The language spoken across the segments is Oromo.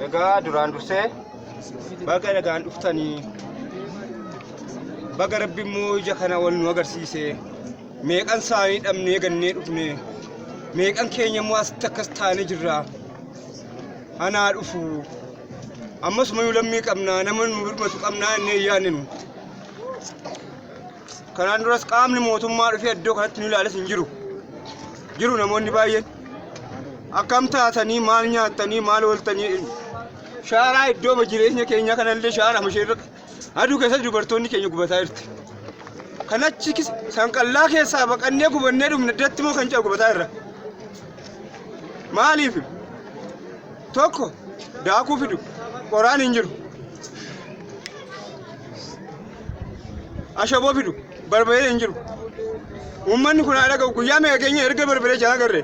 Egaa duraan dursee baga nagaan dhuftanii, baga Rabbi immoo ija kana wal nu agarsiise. Meeqan isaanii dhabnee gannee dhufne, meeqan keenya immoo asitti akkas taanee jirra. Anaa dhufu ammasuma nu lammii qabna, nama nu birmatu qabnaa innee hin yaadne nu. Kanaan duras qaamni mootummaa dhufee iddoo kanatti nu ilaales hin jiru. Jiru namoonni baay'een. Akkam taatanii, maal nyaattanii, maal ooltanii, shaaraa iddoo jireenya keenyaa kanallee shaaraa ishee irra aduu keessatti dubartoonni keenya gubataa jirti. Kan achi sanqallaa keessaa baqannee gubannee dhumne iddootti immoo kan ce'u gubataa jirra. Maaliif? Tokko daakuu fidu qoraan hin jiru. Ashaboo fidu barbaree hin jiru. Uummanni kun haa dhaga'u, guyyaa meeqa keenya erga barbaree jaa agarre.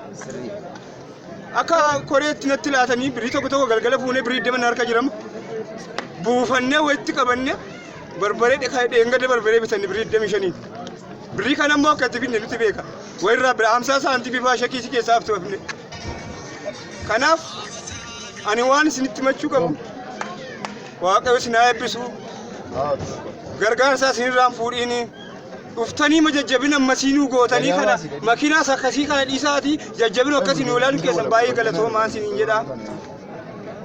Akka koreetti natti laatanii birrii tokko tokko galgala fuunee birrii deeman harka jirama. Buufannee walitti qabannee barbaree dheengadda barbaree bitanne birrii 25. Birrii kana immoo akka itti binne nuti beeka. Wayirraa bira 50 saantimii fa'aa shakkii keessaa haftu hafne. Kanaaf ani waan isinitti himachuu qabu, Waaqayyo isin haa eebbisu. Gargaarsa isinirraan fuudhiini. Dhuftanii ma jajjabina ammasii nuu gootanii kana makiinaas akkasii kana dhiisaatii jajjabina akkasii nuu ilaaluun keessan baay'ee galatoomaa isiniin jedha.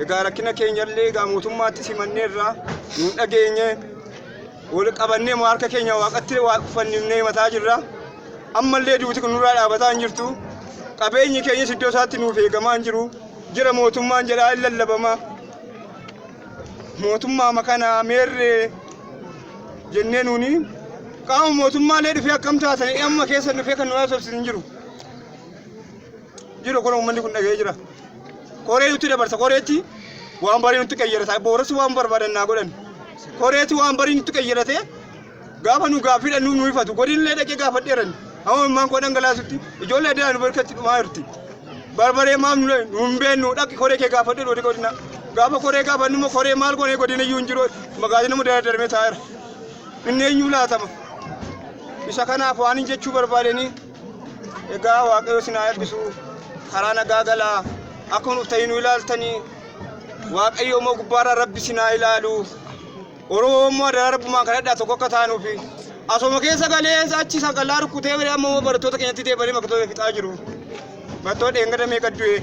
Egaa rakkina keenyallee egaa mootummaatti simanneerra nuun dhageenye wal qabannee moo harka keenya waaqatti waaqeffannee mataa jirra. Ammallee duuti kun nurraa dhaabataa hin jirtu. Qabeenyi keenyas iddoo isaatti nuuf eegamaa hin jiru. Jira mootummaan jedhaa hin lallabama. Mootummaa kana meerree jennee nuuni qaama mootummaalee dhufee akkam taatanii amma keessa dhufee kan nu haasofsiisu hin jiru. Jiru kun uummanni kun dhaga'ee jira. Koree nutti dabarsa, koreetti waan barii nutti qayyarata, boorassi waan barbaadan naa godhan. Koreetti waan barii nutti qayyarate gaafa nu gaaffiidha nu nu ifatu godinillee dhaqee gaafadheeran. Amma immaan koo dhangalaasutti ijoollee adda nu barkatti dhumaa jirti. Barbaree maaf nu nu hin beeknu, dhaqi koree kee gaafadhu godhi godina. Gaafa koree gaafannu immoo koree maal goonee godina iyyuu hin jiru, magaazina mu dardarmee taa'eera. Inni eenyuu laatama? Isa kanaaf waan hin jechuu barbaadanii, egaa Waaqayyo isin haa eebbisu, karaa nagaa galaa, akka nuuf ta'ii nu ilaaltanii Waaqayyo immoo gubbaarraa Rabbi isin haa ilaalu. Oromoo immoo adaraa Rabbumaan kadhadhaa tokko akka taanuufi. Asoma keessa galee achi sanqallaa rukkutee bare, amma immoo barattoota keenyatti deebanii barattoota fixaa jiru. Barattoota dheengadda meeqa du'e.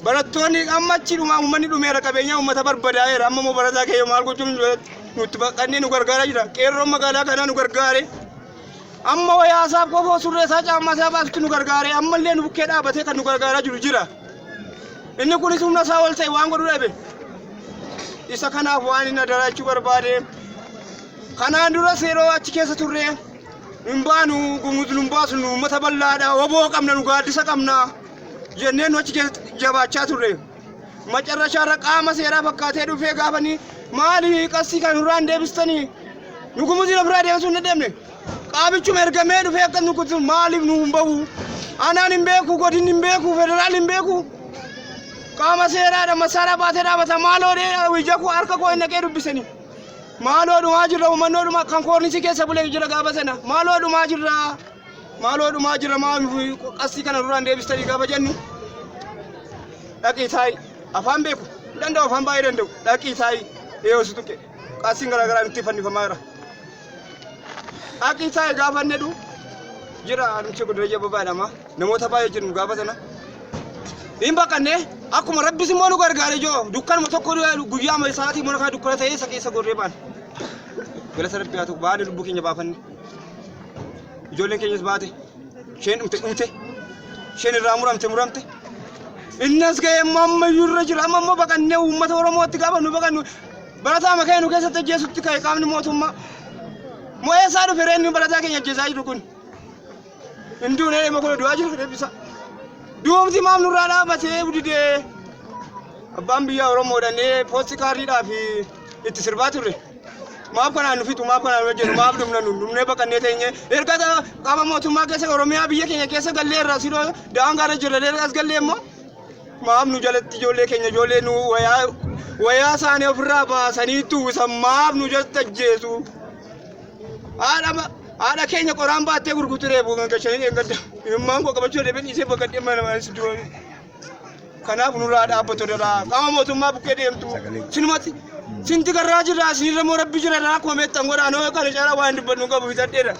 Barattoonni amma achi dhumaa, uummanni dhumeera, qabeenyaa uummata barbadaa'eera. Amma immoo barataa keenya maal gochuun nutti baqannee nu gargaaraa jira. Qeerroon magaalaa kanaa nu gargaare. Amma wayaasaaf qofoo surree isaa caammaa isaa baasutti nu gargaare, ammallee nu bukkee dhaabatee kan nu gargaaraa jiru jira. Inni kunis humna isaa ol ta'e waan godhu dhabe. Isa kanaaf waan inni adaraa jechuu barbaade. Kanaan duras yeroo achi keessa turre hin baanu, Gumuz nu hin baasu, nu uummata bal'aadha, oboo qabna, nu gaaddisa qabna jennee nu achi keessa jabaachaa turre. Macarrashaarra qaama seeraa fakkaatee dhufee gaafanii maali qassii kan nurraan deebistanii, nu Gumuziin ofirraa deebisuu hin dandeenye. Qaamichuma ergamee dhufee akka nu kutu maaliif nu hin bahu? Anaan hin beeku, godinni hin beeku, federaalli hin beeku. Qaama seeraadha masaaraa baatee dhaabata, maaloo ija koo harka koo hin naqee dubbisanii. Maaloo dhumaa jirra, uumannoo dhumaa kan koornisii keessa bulee jira gaafa sana, maaloo dhumaa jirra, maaloo dhumaa jirra, maal qassii kana duraan deebistanii gaafa jennu, dhaqii taa'i, afaan beeku danda'u, afaan baay'ee danda'u, dhaqii taa'i eeyosu tuqe qassiin garaagaraa nutti fannifamaa jira. Dhaqii taa'i gaafa inni jedhu jira namicha godina jabaa jedhama, namoota baay'ee jiru gaafa sana. Hin baqanne, akkuma rabbis immoo nu gargaare ijoo dukkanuma tokko guyyaa amma sa'aatii mana kana dukkana ta'ee isa keessa gorree baane. Galata Rabbi haa ta'u, baane, lubbuu keenya baafanne. Ijoolleen keenyas baate. Isheen dhumte dhumte. Isheen irraa muramte muramte. Inni as ga'ee immoo ammayyuu irra jira. Amma immoo baqannee uummata Oromootti gaafa nu baqannu barataa makee nu keessatti ajjeesutti ka'e qaamni mootummaa. Moo eessaa dhufe reenni barataa keenya ajjeesaa jiru kun? Hin duune dhimma kun, du'aa jira deebisa. Duumti maaf nurraa dhaabatee didee? Abbaan biyyaa Oromoodhaan poosti kaardiidhaa fi itti sirbaa turre. Maaf kanaan nu fixu, maaf kanaan nu hojjetu, maaf dhumna, nu dhumnee baqannee teenye. Erga qaama mootummaa keessa Oromiyaa biyya keenya keessa gallee irraa sidoo daangaa irra jirra as gallee immoo maaf nu jalatti ijoollee keenya, ijoollee nu wayaa wayaa isaanii ofirraa baasanii uwwisan, maaf nu jalatti ajjeesu? Haadha keenya qoraan baattee gurgurtu reebu gashanii dheengadda. Imimmaan koo qabachuu dadhabee dhiisee baqadhee mana mana si du'e. Kanaaf nurraa dhaabbatu dha. Qaama mootummaa bukkee deemtu. Sinumatti sinti garraa jirra, isinirra immoo rabbi jira dha. Akkuma beektan godhaa noo kana caalaa waan dubbannu hin qabu bitadheera.